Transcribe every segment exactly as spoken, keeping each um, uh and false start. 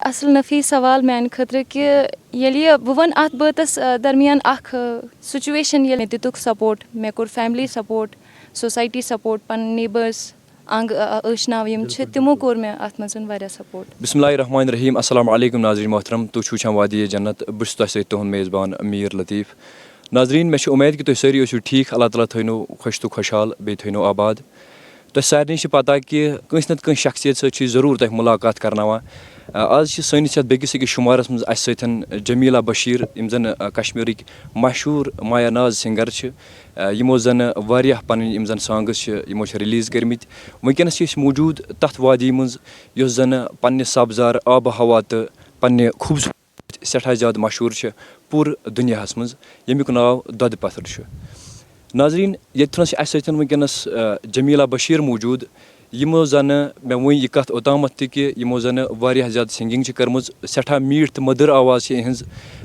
اصل نفیس سوال میانہِ خٲطرٕ کہِ ییٚلہِ یہِ بہٕ وَنہٕ اَتھ بٲتَس، آ، درمیان اکھ، آ، سچویشن، ییٚلہِ مےٚ دِتُکھ سپورٹ، مےٚ کوٚر فیملی سپورٹ، سوسایٹی سپورٹ، پَنٕنۍ نیبٲرس، انگ، آ، آ، ٲشناو یِم چھِ، تِمو کوٚر مےٚ اَتھ منٛز واریاہ سپورٹ۔ بسم اللہ الرحمن الرحیم۔ السلام علیکم ناظرین محترم، تُہۍ چھِو وٕچھان وادی جنت، بہٕ چھُس تۄہہِ سۭتۍ تُہُنٛد میزبان میر لطیف۔ ناظرین، مےٚ چھِ اُمید کہِ تُہۍ سٲری ٲسِو ٹھیٖک، اللہ تعالیٰ تھٲینو خۄش تہٕ خۄشحال، بیٚیہِ تھٲینو آباد۔ تۄہہِ سارنٕے چھِ پَتہ کہِ کٲنٛسہِ نَتہٕ کٲنٛسہِ شخصیت سۭتۍ چھِ أسۍ ضروٗر تۄہہِ مُلاقات کَرناوان۔ آ، آز چھِ سٲنِس یَتھ بیٚکِس أکِس شُمارَس منٛز اَسہِ سۭتۍ جمیٖلا بشیٖر، یِم زَن، آ، کشمیٖرٕکۍ مشہوٗر مایا ناز سِنٛگَر چھِ، آ، یِمو زَن واریاہ پَنٕنۍ یِم زَن سانٛگٕس چھِ، یِمو چھِ رِلیٖز کٔرمٕتۍ۔ وٕنکیٚنَس چھِ أسۍ موٗجوٗد تَتھ وادی منٛز، یۄس زَن پنٛنہِ سبزار، آب و ہوا تہٕ پنٛنہِ خوٗبصوٗرتی سٮ۪ٹھاہ زیادٕ مشہوٗر چھِ پوٗرٕ دُنیاہَس منٛز، ییٚمیُک ناو دۄدٕ پَتھٕر چھُ۔ ناظریٖن، ییٚتہِ تھَنَس چھِ اَسہِ سۭتۍ وٕنکیٚنَس، آ، جمیٖلا بشیٖر موٗجوٗد، یِمو زَنہٕ مےٚ وٕنۍ یہِ کَتھ اوٚتامَتھ تہِ کہِ یِمو زَنہٕ واریاہ زیادٕ سِنٛگِنٛگ چھِ کٔرمٕژ، سٮ۪ٹھاہ میٖٹھ تہٕ مٔدٕر آواز چھِ یِہٕنٛز،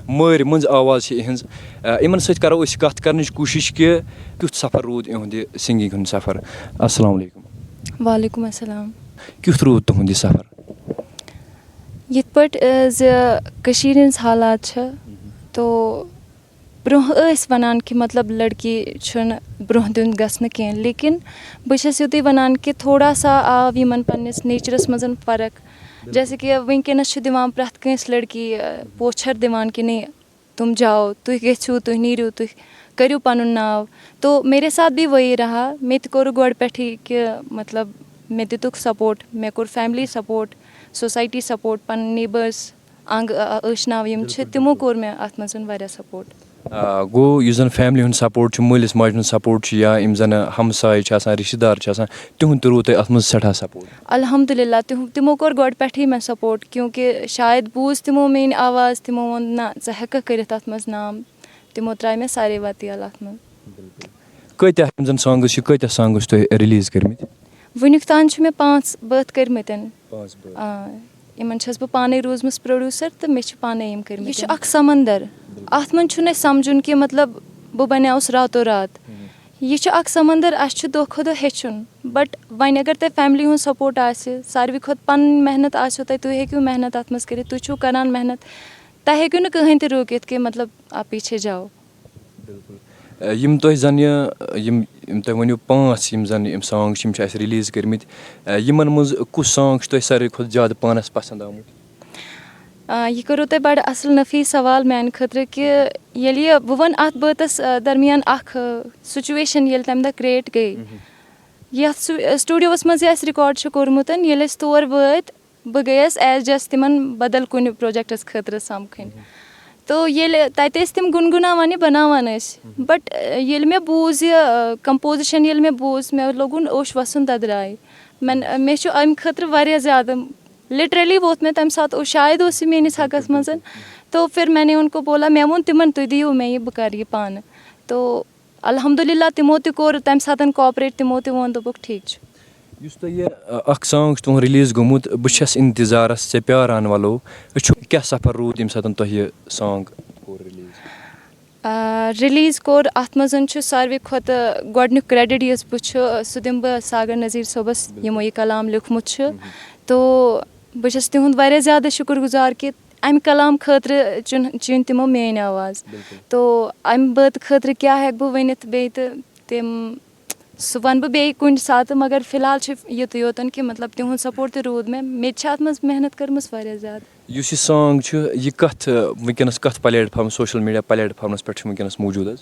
مٲرۍ مٔنٛز آواز چھِ یِہٕنٛز۔ آ، یِمَن سۭتۍ کَرو أسۍ کَتھ کَرنٕچ کوٗشِش کہِ کیُتھ سفر روٗد یِہُنٛد یہِ سِنٛگِنٛگ ہُنٛد سفر۔ السلام علیکم۔ وعلیکم السلام۔ کیُتھ روٗد تُہُنٛد یہِ سفر؟ یِتھ پٲٹھۍ، آ، زِ کٔشیٖرِ ہِنٛز حالات چھِ، تو برونٛہہ ٲسۍ وَنان کہِ مطلب لڑکی چھُنہٕ برونٛہہ دیُن گژھنہٕ کینٛہہ، لیکن بہٕ چھَس یُتُے وَنان کہِ تھوڑا سا آو یِمَن پنٛنِس نیچرَس منٛز فرق۔ جیسے کہِ وٕنکیٚنَس چھِ دِوان پرٛٮ۪تھ کٲنٛسہِ لڑکی، آ، پوچھر دِوان کہِ نہیں، تُم جاؤ، تُہۍ گٔژھِو، تُہۍ نیٖرِو، تُہۍ کٔرِو پَنُن ناو۔ تو میرے ساتھ بھی وہی رہا، مےٚ تہِ کوٚر گۄڈٕ پٮ۪ٹھٕے کہِ مطلب مےٚ دِتُکھ سپورٹ، مےٚ کوٚر فیملی سپورٹ، سوسایٹی سپورٹ، پَنٕنۍ نیبٲرس، انگ، آ، آ، ٲشناو یِم چھِ، تِمو کوٚر مےٚ اَتھ منٛز واریاہ سپورٹ۔ آ، گوٚو یُس زَن فیملی ہُنٛد سپورٹ چھُ، مٲلِس ماجہِ ہُنٛد سپورٹ چھُ، یا یِم زَن ہمساے چھِ آسان، رِشتہٕ دار چھِ آسان، تِہُنٛد تہِ روٗد تۄہہِ اَتھ منٛز سٮ۪ٹھاہ سپورٹ؟ الحمدللہ، تِہُ-، تِمو کوٚر گۄڈٕ پٮ۪ٹھٕے مےٚ سپورٹ، کیونکہ شاید بوٗز تِمو میٛٲنۍ آواز، تِمو ووٚن، "نہ، ژٕ ہٮ۪کَکھ کٔرِتھ اَتھ منٛز نام۔" تِمو ترٛایہِ مےٚ سارے وَتہٕ یَلہٕ اَتھ منٛز۔ کۭتیٛاہ یِم زَن سانگٕس چھِ، کۭتیٛاہ سانگٕس چھِ تۄہہِ رِلیٖز کٔرمٕتۍ؟ وٕنیُک تام چھِ مےٚ پانٛژھ بٲتھ کٔرمٕتۍ۔ پانٛژھ بٲتھ۔ آ، یِمَن چھَس بہٕ پانَے روٗزمٕژ پرٛوڈیوٗسَر تہٕ مےٚ چھِ پانَے یِم کٔرمٕتۍ۔ یہِ چھُ اَکھ سمندر۔ اَتھ منٛز چھُنہٕ اَسہِ سَمجھُن کہِ مطلب بہٕ بَنیٛاوُس راتو رات۔ یہِ چھُ اَکھ سمندر، اَسہِ چھُ دۄہ کھۄتہٕ دۄہ ہیٚچھُن۔ بٹ وۄنۍ اگر تۄہہِ فیملی ہُنٛد سپورٹ آسہِ، ساروی کھۄتہٕ پَنٕنۍ محنت آسیو تۄہہِ، تُہۍ ہیٚکِو محنت اَتھ منٛز کٔرِتھ، تُہۍ چھُو کَران محنت، تۄہہِ ہیٚکِو نہٕ کٕہٕنۍ تہِ روٗکِتھ کہِ مطلب آپ پیچھے جاؤ۔ بِلکُل۔ اَ، یِم تۄہہِ زَن یہِ، یِم، یِم تۄہہِ ؤنِو پانٛژھ یِم زَن یِم سانٛگ چھِ، یِم چھِ اَسہِ رِلیٖز کٔرمٕتۍ، اَ، یِمَن منٛز کُس سانٛگ چھُ تۄہہِ ساروی کھۄتہٕ زیادٕ پانَس پَسنٛد آمُت؟ آ، یہِ کوٚروٕ تۄہہِ بَڑٕ اَصٕل نفیٖس سوال میٛانہِ خٲطرٕ کہِ ییٚلہِ یہِ، بہٕ وَنہٕ اَتھ بٲتَس، آ، درمیان اَکھ، آ، سُچویشَن ییٚلہِ تَمہِ دۄہ کِرٛییٹ گٔے۔ یَتھ سُ-، آ، سٹوڈیوَس منٛز یہِ اَسہِ رِکارڈ چھُ کوٚرمُت، ییٚلہِ أسۍ تور وٲتۍ، بہٕ گٔیَس as just تِمَن بدل کُنہِ پروجیکٹَس خٲطرٕ سَمکھٕنۍ۔ تو ییٚلہِ تَتہِ ٲسۍ تِم گُنگُناوان، یہِ بَناوان ٲسۍ۔ بٹ، آ، ییٚلہِ مےٚ بوٗز یہِ، آ، کمپوزِشَن ییٚلہِ مےٚ بوٗز، مےٚ لوٚگُن اوش وَسُن دَدراے۔ مےٚ، مےٚ چھُ اَمہِ خٲطرٕ واریاہ زیادٕ، لِٹرٔلی ووت مےٚ تَمہِ ساتہٕ، او، شاید اوس یہِ میٛٲنِس حقَس منٛز۔ تو پھر میں نے ان کو بولا، مےٚ ووٚن تِمَن، "تُہۍ دِیِو مےٚ یہِ، بہٕ کَرٕ یہِ پانہٕ۔" تو الحمدللہ تِمو تہِ کوٚر تَمہِ ساتہٕ کوآپریٹ، تِمو تہِ ووٚن، دوٚپُکھ، "ٹھیٖک چھُ۔" یُس تۄہہِ یہِ، اَ، اَکھ سانٛگ چھُ تُہُنٛد رِلیٖز گوٚمُت، "بہٕ چھَس اِنتظارَس ژےٚ پیاران وَلو، أسۍ چھُ کیٛاہ سفر روٗد ییٚمہِ ساتہٕ تۄہہِ یہِ سانٛگ کوٚر رِلیٖز؟ آ، رِلیٖز کوٚر، اَتھ منٛز چھُ ساروی کھۄتہٕ گۄڈٕنیُک کرٛیڈِٹ یُس بہٕ چھُ، سُہ دِمہٕ بہٕ ساگر نذیٖر صٲبَس، یِمو یہِ کلام لیوٗکھمُت چھُ۔ تو بہٕ چھَس تِہُنٛد واریاہ زیادٕ شُکُر گُزار کہِ اَمہِ کلام خٲطرٕ چُن-، چُنۍ تِمو میٛٲنۍ آواز۔ تو اَمہِ بٲتہٕ خٲطرٕ کیٛاہ ہٮ۪کہٕ بہٕ ؤنِتھ بیٚیہِ تہٕ تِم، سُہ وَنہٕ بہٕ بیٚیہِ کُنہِ ساتہٕ، مگر فی الحال چھُ یُتُے یوتَن کہِ مطلب تِہُنٛد سپورٹ تہِ روٗد مےٚ، مےٚ تہِ چھِ اَتھ منٛز محنت کٔرمٕژ واریاہ زیادٕ۔ یُس یہِ سانٛگ چھُ، یہِ کَتھ، آ، وٕنکیٚنَس کَتھ پلیٹ فارم، سوشل میٖڈیا پلیٹ فارمَس پٮ۪ٹھ چھُ وٕنکیٚنَس موٗجوٗد حظ؟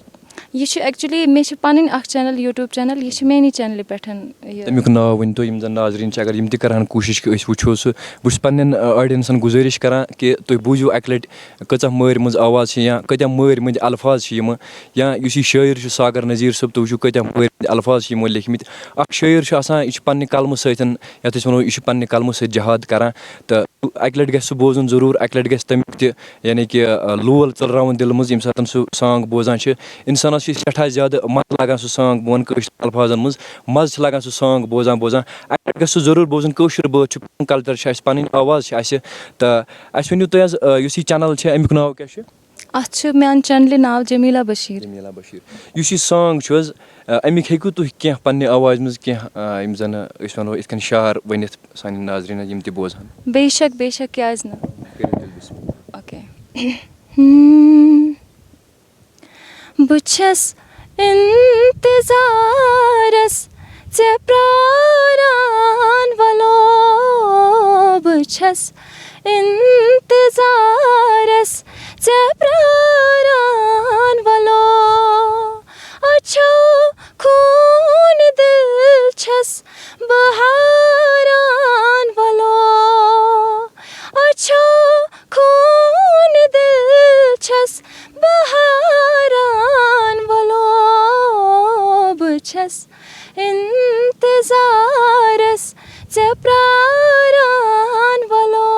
یہِ چھُ actually، مےٚ چھِ پَنٕنۍ اَکھ چینل، YouTube چینل، یہِ چھِ میٛٲنی چینلہِ پٮ۪ٹھ یہِ۔ تَمیُک ناو ؤنۍ تو، یِم زَن ناظریٖن چھِ، اگر یِم تہِ کَرٕہَن کوٗشِش کہِ أسۍ وٕچھو سُہ۔ بہٕ چھُس پنٛنٮ۪ن، آ، آڈینسَن گُزٲرِش کَران کہِ تُہۍ بوٗزِو اَکہِ لَٹہِ کۭژاہ مٲرۍ مٔنٛز آواز چھِ یا کۭتیٛاہ مٲرۍ مٔنٛدۍ الفاظ چھِ یِمہٕ، یا یُس یہِ شٲعر چھُ ساگر نذیٖر صٲب، تُہۍ وٕچھِو کۭتیٛاہ مٲرۍ مٔنٛدۍ الفاظ چھِ یِمو لیکھمٕتۍ۔ اَکھ شٲعر چھُ آسان، یہِ چھُ پنٛنہِ قلمہٕ سۭتۍ، یَتھ أسۍ وَنو، یہِ چھُ پنٛنہِ قلمہٕ سۭتۍ جہاد کَران۔ تہٕ اَکہِ لَٹہِ گژھِ سُہ بوزُن ضروٗر، اَکہِ لَٹہِ گژھِ تَمیُک تہِ، یعنی کہِ، آ، لول ژٔلراوُن دِلہٕ منٛز، ییٚمہِ ساتہٕ سُہ سانٛگ بوزان چھِ۔ اِنسانَس چھِ سٮ۪ٹھاہ زیادٕ مَزٕ لَگان سُہ سانٛگ، بہٕ وَنہٕ کٲشرٮ۪ن الفاظَن منٛز، مَزٕ چھِ لَگان سُہ سانٛگ بوزان بوزان۔ اَکہِ لَٹہِ گژھِ سُہ ضروٗر بوزُن۔ کٲشُر بٲتھ چھُ، پَنُن کلچر چھُ اَسہِ، پَنٕنۍ آواز چھِ اَسہِ۔ تہٕ اَسہِ ؤنِو تُہۍ حظ، آ، یُس یہِ چینل چھِ، اَمیُک ناو کیٛاہ چھُ؟ اَتھ چھُ میٛانہِ چینلہِ ناو جمیٖلا بشیٖر۔ جمیٖلا بشیٖر۔ یُس یہِ سانٛگ چھُ حظ، آ، اَمِکۍ ہیٚکِو تُہۍ کینٛہہ پنٛنہِ آوازِ منٛز کینٛہہ، آ، یِم زَن أسۍ وَنو یِتھ کٔنۍ شعر ؤنِتھ سانٮ۪ن ناظریٖنَن، یِم تہِ بوزہَن؟ بے شک، بے شک، کیٛازِ نہٕ؟ کٔرِو تیٚلہِ بِسمِ اللہ۔ اوکے۔ ہم۔ بہٕ چھَس اِنتظارَس ژےٚ پرٛاران وَلو، بہٕ چھَس اِنتظارَس ژےٚ پرٛاران وَلو۔ اَچھو خوٗن دِل چھَس بہاران وَلو، اَچھو خوٗن دِل چھَس بہاران وَلو، بہٕ چھَس اِنتظارَس ژےٚ پرٛاران وَلو۔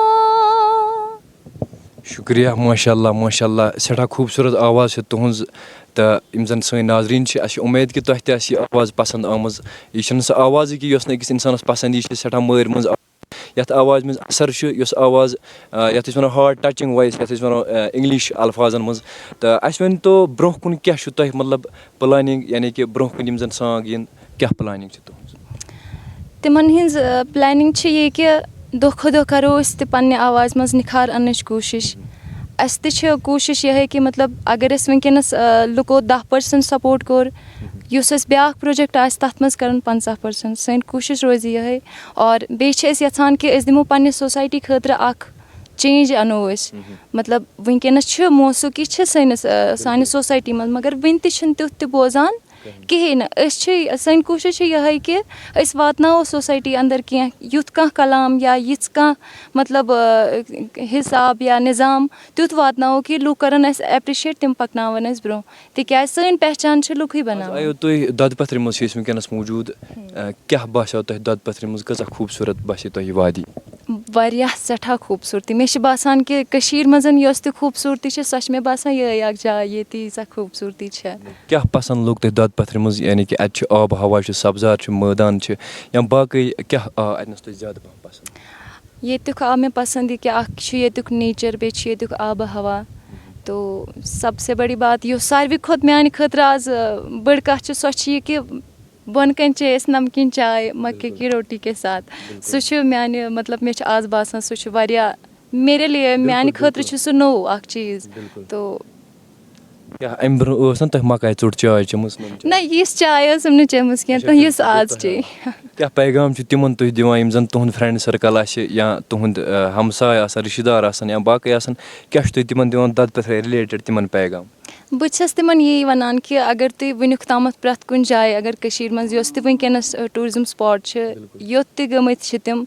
شُکریہ، ماشاء اللہ، ماشاء اللہ، سٮ۪ٹھاہ خوٗبصوٗرت آواز چھِ تُہٕنٛز۔ تہٕ یِم زَن سٲنۍ ناظریٖن چھِ، اَسہِ چھِ اُمید کہِ تۄہہِ تہِ آسہِ یہِ آواز پَسنٛد آمٕژ۔ یہِ چھَنہٕ سۄ آوازٕے کہِ یۄس نہٕ أکِس اِنسانَس پَسنٛد یی، یہِ چھِ سٮ۪ٹھاہ مٲرۍ مٔنٛز آواز۔ یَتھ آوازِ منٛز اَثر چھُ، یۄس آواز، آ، یَتھ أسۍ وَنو heart touching voice، یَتھ أسۍ وَنو، آ، English الفاظَن منٛز۔ تہٕ اَسہِ ؤنۍ تو، برٛونٛہہ کُن کیٛاہ چھُ تۄہہِ، مطلب، planning، یعنی کہِ برٛونٛہہ کُن یِم زَن song یِن، کیٛاہ planning چھِ تُہٕنٛز؟ تِمَن ہٕنٛز، آ، planning چھِ یہِ کہِ دۄہ کھۄتہٕ دۄہ کَرو أسۍ تہِ پنٛنہِ آوازِ منٛز نِکھار اَننٕچ کوٗشِش۔ اَسہِ تہِ چھِ کوٗشِش یِہوٚے کہِ، مطلب، اگر أسۍ وٕنکیٚنَس، آ، لُکو دَہ percent support کوٚر، یُس اَسہِ بیٛاکھ project آسہِ، تَتھ منٛز کَرَن پنٛژاہ percent۔ سٲنۍ کوٗشِش روزِ یِہوٚے۔ اور بیٚیہِ چھِ أسۍ یَژھان کہِ أسۍ دِمو پنٛنہِ society خٲطرٕ اَکھ change اَنو أسۍ۔ مطلب، وٕنکیٚنَس چھِ موسیقی چھِ سٲنِس، آ، سانہِ society منٛز، مگر وٕنہِ تہِ چھِنہٕ تیُتھ تہِ بوزان کِہیٖنۍ نہٕ۔ أسۍ چھِ، سٲنۍ کوٗشِش چھِ یِہوٚے کہِ أسۍ واتناوو society اندر کینٛہہ یُتھ کانٛہہ کلام یا یِژھ کانٛہہ، مطلب، آ، حساب یا نظام تیُتھ واتناوو کہِ لوٗکھ کَرَن اَسہِ appreciate، تِم پَکناوَن اَسہِ برٛونٛہہ، تِکیٛازِ سٲنۍ پہچان چھِ لُکھٕے آز بَناوان۔ آیو تُہۍ دۄدٕ پَتھرِ منٛز چھِ أسۍ وٕنکیٚنَس موٗجوٗد۔ آ، کیٛاہ باسیو تۄہہِ دۄدٕ پَتھرِ منٛز؟ کۭژاہ خوٗبصوٗرت باسے تۄہہِ یہِ وادی؟ واریاہ سٮ۪ٹھاہ خوٗبصوٗرتی۔ مےٚ چھِ باسان کہِ کٔشیٖرِ منٛز یۄس تہِ خوٗبصوٗرتی چھِ، سۄ چھِ مےٚ باسان یِہوٚے اَکھ جاے، ییٚتہِ ییٖژاہ خوٗبصوٗرتی چھےٚ۔ کیٛاہ پَسنٛد لوٚگ تۄہہِ دۄدٕ پَتھرِ منٛز؟ یعنی کہِ اَتہِ چھُ آب و ہوا چھُ، سبزار چھُ، مٲدان چھِ، یا باقٕے کیٛاہ آو اَتہِ نَس تۄہہِ زیادٕ پَہَم پَسنٛد؟ ییٚتیُک آو مےٚ پَسنٛد یہِ کہِ اَکھ چھُ ییٚتیُک nature، بیٚیہِ چھُ ییٚتیُک آب و ہوا۔ تو سب سے بڑی بات، یُس ساروی کھۄتہٕ میٛانہِ خٲطرٕ آز، آ، بٔڑ کَتھ چھِ، سۄ چھِ یہِ کہِ بۄنہٕ کَنہِ چے أسۍ نمکیٖن چاے مکے بِلکُل۔ کی روٹی کے ساتھ۔ بِلکُل۔ سُہ چھُ میٛانہِ، مطلب، مےٚ چھُ آز باسان سُہ چھُ واریاہ، میرے لیے، بِلکُل، میٛانہِ خٲطرٕ بِلکُل۔ چھُ سُہ نوٚو اَکھ چیٖز۔ بِلکُل۔ تو کیٛاہ اَمہِ برٛونٛہہ ٲس نا تۄہہِ مکاے ژوٚٹ چاے چٔمٕژ نُن چاے؟ نہ، یِژھ چاے ٲسٕم نہٕ چٔمٕژ کینٛہہ، اچھا، تہٕ یِژھ بِلکُل، آز بِلکُل۔ چے۔ کیٛاہ پیغام چھُ تِمن تُہۍ دِوان یِم زن تُہُنٛد friend circle آسہِ یا تُہُنٛد، آ، ہمساے آسن، رِشتہٕ دار آسن یا باقٕے آسن، کیٛاہ چھُ تُہۍ تِمن دِوان دۄدٕ پٔتھرِ related تِمن پیغام؟ بہٕ چھَس تِمَن یی وَنان کہِ اگر تُہۍ وٕنیُک تامَتھ پرٛٮ۪تھ کُنہِ جایہِ، اگر کٔشیٖرِ منٛز یۄس تہِ وٕنکیٚنَس، آ، tourism spot چھِ، بِلکُل۔ یوٚت تہِ گٔمٕتۍ چھِ تِم،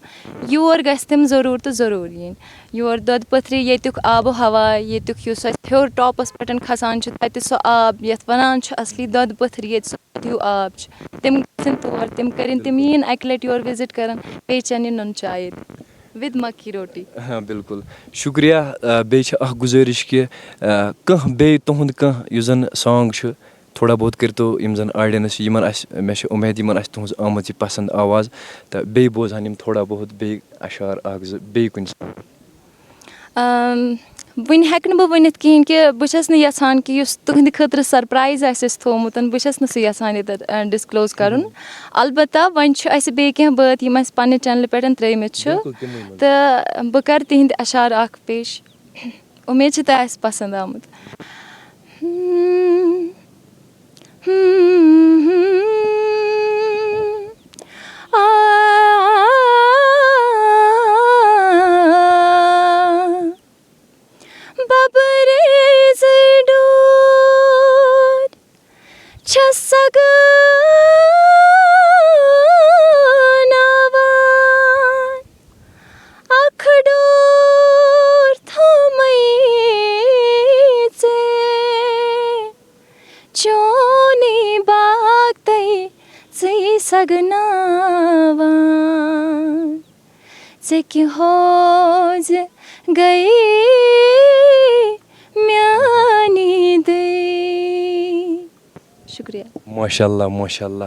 یور گژھِ تِم ضروٗر تہٕ ضروٗر یِنۍ۔ یور دۄدٕ پٔتھرِ ییٚتیُک آب و ہوا، ییٚتیُک یُس اَسہِ ہیوٚر topس پٮ۪ٹھ کھسان چھُ، تَتہِ سُہ آب یَتھ وَنان چھُ اَصلی دۄدٕ پٔتھرِ، ییٚتہِ سُہ ہیوٗ آب چھُ، تِم گژھن تور، تِم کٔرِن تِم یِن اَکہِ لَٹہِ یور visit کَرَن، بیٚیہِ چٮ۪ن یہِ نُن چاے ییٚتہِ with مَکی روٹی۔ ہاں، بِلکُل۔ شُکریہ۔ آ، بیٚیہِ چھِ اَکھ گُزٲرِش کہِ، آ، کانٛہہ بیٚیہِ تُہُنٛد کانٛہہ یُس زَن song چھُ، تھوڑا بہت کٔرۍتو یِم زَن audience چھِ، یِمَن آسہِ، مےٚ چھِ اُمید یِمَن آسہِ تُہٕنٛز آمٕژ یہِ پَسنٛد آواز، تہٕ بیٚیہِ بوزہَن یِم تھوڑا بہت بیٚیہِ اَشعار اَکھ زٕ بیٚیہِ کُنہِ ساتہٕ۔ آم، وٕنہِ ہٮ۪کہٕ نہٕ بہٕ ؤنِتھ کِہیٖنۍ کہِ بہٕ چھَس نہٕ یَژھان کہِ یُس تُہٕنٛدِ خٲطرٕ surprise آسہِ اَسہِ تھوٚومُت، بہٕ چھَس نہٕ سُہ یَژھان ییٚتٮ۪تھ، آ، disclose کَرُن۔ البتہ وۄنۍ چھُ اَسہِ بیٚیہِ کینٛہہ بٲتھ یِم اَسہِ پنٛنہِ channelہِ پٮ۪ٹھ ترٛٲیمٕتۍ چھِ۔ بِلکُل تِمَے منٛز۔ تہٕ بہٕ کَرٕ تِہِنٛدۍ اَشعار اَکھ پیش۔ اُمید چھِ تۄہہِ آسہِ پَسنٛد آمُت۔ ببرٕ زٕ ڈوٗرۍ چھَس سگناوان، اکھ ڈوٗر تھومَے ژےٚ، چونُے باغ تَے ژٕے سگناوان۔ ژےٚ کہِ ہوزِ گٔیے میٛانہِ دٔے۔ شُکریہ۔ ماشاء اللہ، ماشاء اللہ۔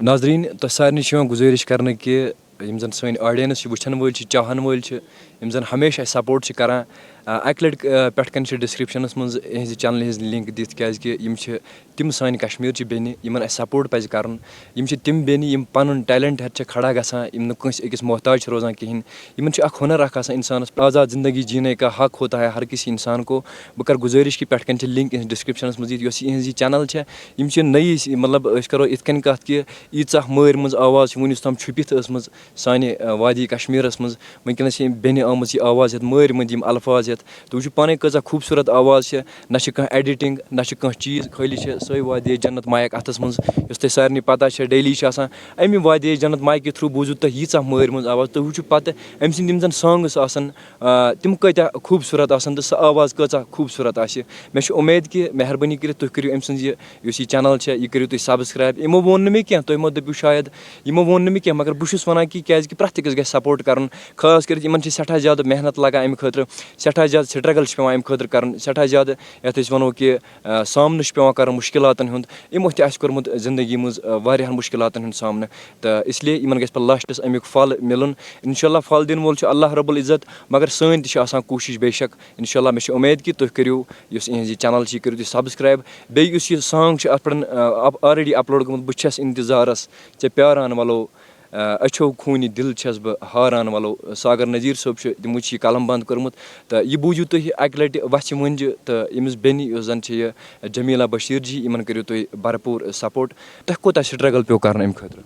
ناظریٖن، تۄہہِ سارنٕے چھِ یِوان گُزٲرِش کرنہٕ کہِ یِم زَن سٲنۍ audience چھِ، وٕچھَن وٲلۍ چھِ، چاہَن وٲلۍ چھِ، یِم زَن ہمیشہِ اَسہِ سپورٹ چھِ کَران۔ آ، اَکہِ لَٹہِ، آ، پٮ۪ٹھ کَنہِ چھِ ڈِسکرٛپشَنَس منٛز یِہٕنٛزِ چَنلہِ ہِنٛز لِنک دِتھ، کیٛازِکہِ یِم چھِ تِم سانہِ کشمیٖرچہِ بیٚنہِ، یِمَن اَسہِ سپورٹ پَزِ کَرُن۔ یِم چھِ تِم بیٚنہِ، یِم پَنُن ٹیلنٹ ہٮ۪تھ چھِ کھڑا گژھان، یِم نہٕ کٲنٛسہِ أکِس محتاج چھِ روزان کِہیٖنۍ۔ یِمَن چھُ اَکھ ہُنَر اَکھ آسان اِنسانَس، آزاد زندگی جینے کا حق ہوتا ہے ہر کسی انسان کو۔ بہٕ کَرٕ گُزٲرِش کہِ پٮ۪ٹھ کَنہِ چھِ لِنک یِہٕنٛز ڈِسکرٛپشَنَس منٛز دِتھ، یۄس یہِ یِہٕنٛز یہِ چَنَل چھےٚ۔ یِم چھِ نٔیی، مطلب، أسۍ کَرو یِتھ کٔنۍ کَتھ کہِ ییٖژاہ مٲرۍ مٕنٛز آواز چھِ وٕنیُس تام چھُپِتھ ٲسمٕژ سانہِ، آ، وادی کشمیٖرَس منٛز۔ وٕنکیٚنَس چھِ یِم بیٚنہِ آمٕژ یہِ آواز ہٮ۪تھ، مٲرۍ مٕنٛدۍ یِم الفاظ ہٮ۪تھ۔ تُہۍ وٕچھِو پانَے کۭژاہ خوٗبصوٗرت آواز چھےٚ، نہ چھِ کانٛہہ ایڈیٹنگ، نہ چھِ کانٛہہ چیٖز، خٲلی چھِ سۄے وادی جنت مایک اَتھَس منٛز، یۄس تۄہہِ سارنٕے پَتہ چھےٚ، ڈیلی چھِ آسان۔ اَمہِ وادی جنت مایکہِ تھرٛوٗ بوٗزِو تۄہہِ ییٖژاہ مٲرۍ مٕنٛز آواز۔ تُہۍ وٕچھِو پَتہٕ أمۍ سٕنٛدۍ یِم زَن سانگٕس آسَن، آ، تِم کۭتیٛاہ خوٗبصوٗرت آسَن تہٕ سۄ آواز کۭژاہ خوٗبصوٗرت آسہِ۔ مےٚ چھِ اُمید کہِ مہربٲنی کٔرِتھ تُہۍ کٔرِو أمۍ سٕنٛز یہِ، یُس یہِ چَنَل چھےٚ، یہِ کٔرِو تُہۍ سبسکرایب۔ یِمو ووٚن نہٕ مےٚ کینٛہہ، تُہۍ مہ دٔپِو شاید یِمو ووٚن نہٕ مےٚ کینٛہہ، مگر بہٕ چھُس وَنان کہِ کیٛازِکہِ پرٛٮ۪تھ أکِس گژھِ سپورٹ کَرُن، خاص کٔرِتھ یِمَن چھِ سٮ۪ٹھاہ زیادٕ محنت لَگان اَمہِ خٲطرٕ، سٮ۪ٹھاہ زیادٕ سٹرٛگٕل چھِ پٮ۪وان اَمہِ خٲطرٕ کَرُن، سٮ۪ٹھاہ زیادٕ یَتھ أسۍ وَنو کہِ، آ، سامنہٕ چھُ پٮ۪وان کَرُن مُشکِلاتَن ہُنٛد۔ یِمو تہِ آسہِ کوٚرمُت زِندگی منٛز، آ، واریاہَن مُشکِلاتَن ہُنٛد سامنہٕ، تہٕ اِسلیے یِمَن گژھِ پَتہٕ لاسٹَس اَمیُک پھل مِلُن۔ اِنشاء اللہ پھل دِنہٕ وول چھُ اللہ رب العزت، مگر سٲنۍ تہِ چھِ آسان کوٗشِش بے شک۔ اِنشاء اللہ مےٚ چھِ اُمید کہِ تُہۍ کٔرِو یُس یِہٕنٛز یہِ چَنَل چھِ، یہِ کٔرِو تُہۍ سبسکرایب۔ بیٚیہِ یُس یہِ سانگ چھُ اَتھ پٮ۪ٹھ، آ، اپ-، already upload گوٚمُت، بہٕ چھَس اِنتظارَس ژےٚ پیاران وَلو، آ، أچھو خوٗنہِ دِل چھَس بہٕ ہاران وَلو، ساگر نذیٖر صٲب چھُ، تِمو چھُ یہِ قلم بند کوٚرمُت۔ تہٕ یہِ بوٗزِو تُہۍ اَکہِ لَٹہِ وَژھِ مۄنجہِ، تہٕ أمِس بیٚنہِ یۄس زَن چھِ یہِ جمیٖلہ بشیٖر جی، یِمَن کٔرِو تُہۍ بھرپوٗر سپورٹ۔ تۄہہِ کوٗتاہ سٹرٛگٕل پیوٚو کَرُن اَمہِ خٲطرٕ؟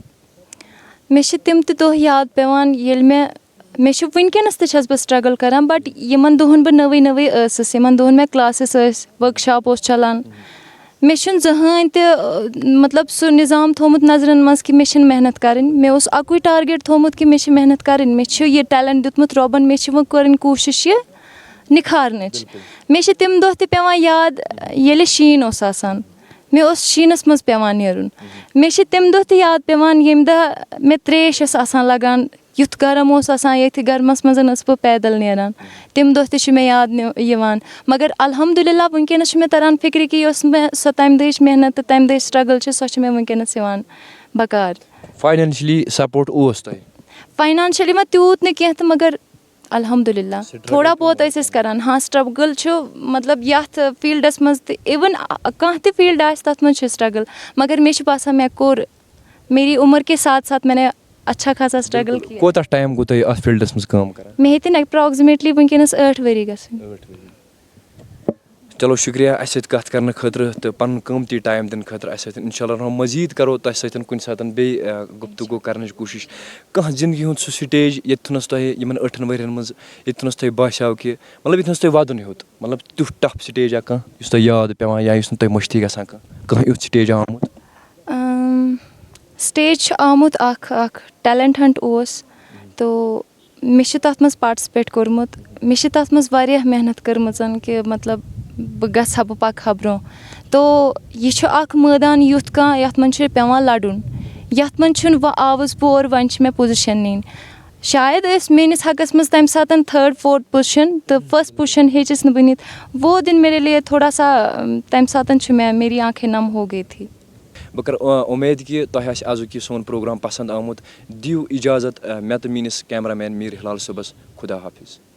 مےٚ چھِ تِم تہِ دۄہ یاد پٮ۪وان، ییٚلہِ مےٚ، مےٚ چھِ وٕنکیٚنَس تہِ چھَس بہٕ سٹرٛگٕل کَران، بٹ یِمَن دۄہَن بہٕ نٔوٕے نٔوٕے ٲسٕس، یِمَن دۄہَن مےٚ کلاسز ٲسۍ، ورکشاپ اوس چَلان، مےٚ چھُنہٕ زٕہٕنۍ تہِ، مطلب، سُہ نظام تھوٚومُت نظرَن منٛز کہِ مےٚ چھِنہٕ محنت کَرٕنۍ۔ مےٚ اوس اَکُے ٹارگیٹ تھوٚومُت کہِ مےٚ چھِ محنت کَرٕنۍ، مےٚ چھُ یہِ ٹیلنٹ دیُتمُت رۄبَن، مےٚ چھِ وۄنۍ کَرٕنۍ کوٗشِش یہِ نِکھارنٕچ۔ مےٚ چھِ تِم دۄہ تہِ پٮ۪وان یاد، ییٚلہِ شیٖن اوس آسان، مےٚ اوس شیٖنَس منٛز پٮ۪وان نیرُن۔ مےٚ چھِ تِم دۄہ تہِ یاد پٮ۪وان، ییٚمہِ دۄہ مےٚ ترٛیش ٲس آسان لَگان، یُتھ گرم اوس آسان ییٚتہِ، گرمَس منٛز ٲسٕس بہٕ پیدل نیران۔ تِم دۄہ تہِ چھِ مےٚ یاد نہِ-، یِوان۔ مگر الحمدللہ وٕنکیٚنَس چھُ مےٚ تَران فِکرِ کہِ یۄس مےٚ سۄ تَمہِ دۄہٕچ محنت تہٕ تَمہِ دۄہٕچ سٹرٛگٕل چھِ، سۄ چھِ مےٚ وٕنکیٚنَس یِوان بکار۔ فاینانشلی سپورٹ اوس تۄہہِ؟ فاینانشلی وۄنۍ تیوٗت نہٕ کینٛہہ تہٕ مگر الحمدللہ سٹرگل تھوڑا تہِ بہت ٲسۍ أسۍ کران۔ ہاں، سٹرگل چھُ، مطلب، یتھ فیلڈس منٛز تہِ، اِون کانٛہہ تہِ فیلڈ آسہِ، تتھ منٛز چھِ سٹرگل۔ مگر مےٚ چھُ باسان مےٚ کوٚر، میری عمر کے ساتھ ساتھ میں نے اچھا خاصا سٹرگل کیا۔ کوتاہ ٹایم گوٚو تۄہہِ اتھ فیلڈس منٛز کٲم کران؟ مےٚ ہیٚتِن ایپراکسمیٹلی وٕنکیٚنس ٲٹھ ؤری گژھٕنۍ۔ ٲٹھ ؤری۔ چلو، شُکریہ اَسہِ سۭتۍ کَتھ کَرنہٕ خٲطرٕ تہٕ پَنُن قۭمتی ٹایم دِنہٕ خٲطرٕ اَسہِ سۭتۍ۔ اِنشاء اللہ رحمان مزیٖد کَرو تۄہہِ سۭتۍ کُنہِ ساتہٕ بیٚیہِ، آ، گفتگو کَرنٕچ کوٗشِش۔ کانٛہہ زِندگی ہُنٛد سُہ سٹیج ییٚتہِ تھُنَس تۄہہِ یِمَن ٲٹھَن ؤرِین منٛز، ییٚتہِ تھُنَس تۄہہِ باسیو کہِ، مطلب، ییٚتہِ تھُنَس تۄہہِ وَدُن ہیوٚت، مطلب، تیُتھ ٹف سٹیجا کانٛہہ یُس تۄہہِ یاد پٮ۪وان یا یُس نہٕ تۄہہِ مٔشتھٕے گژھان کانٛہہ، کانٛہہ یُتھ سٹیجا آمُت؟ اَم، سٹیج چھُ آمُت اَکھ، اَکھ ٹیلنٹ ہنٹ اوس، تو مےٚ چھِ تَتھ منٛز پارٹِسِپیٹ کوٚرمُت۔ مےٚ چھِ تَتھ منٛز واریاہ محنت کٔرمٕژ کہِ، مطلب، بہٕ گژھٕ ہا، بہٕ پَکہٕ ہا برونٛہہ۔ تو یہِ چھُ اَکھ مٲدان یُتھ کانٛہہ یَتھ منٛز چھُ پٮ۪وان لَڑُن، یَتھ منٛز چھُنہٕ وۄنۍ آوُس بہٕ اور، وۄنۍ چھِ مےٚ پوزِشَن نِنۍ۔ شاید ٲسۍ میٛٲنِس حقَس منٛز تَمہِ ساتہٕ تھٲرڈ، فورتھ پوزِشَن تہٕ فٔسٹ پوزِشَن ہیٚچِس نہٕ بہٕ نِتھ۔ وہ دِن میرے لیے تھوڑا سا، تَمہِ ساتہٕ چھُ مےٚ، میری آنکھیں نم ہو گئی تھی۔ بہٕ کَرٕ، آ، اُمید کہِ تۄہہِ آسہِ آزُک یہِ سون پروگرام پَسنٛد آمُت۔ دِیِو اِجازت، آ، مےٚ تہٕ میٛٲنِس کیمرہ مین میٖر ہلال صٲبَس۔ خدا حافظ۔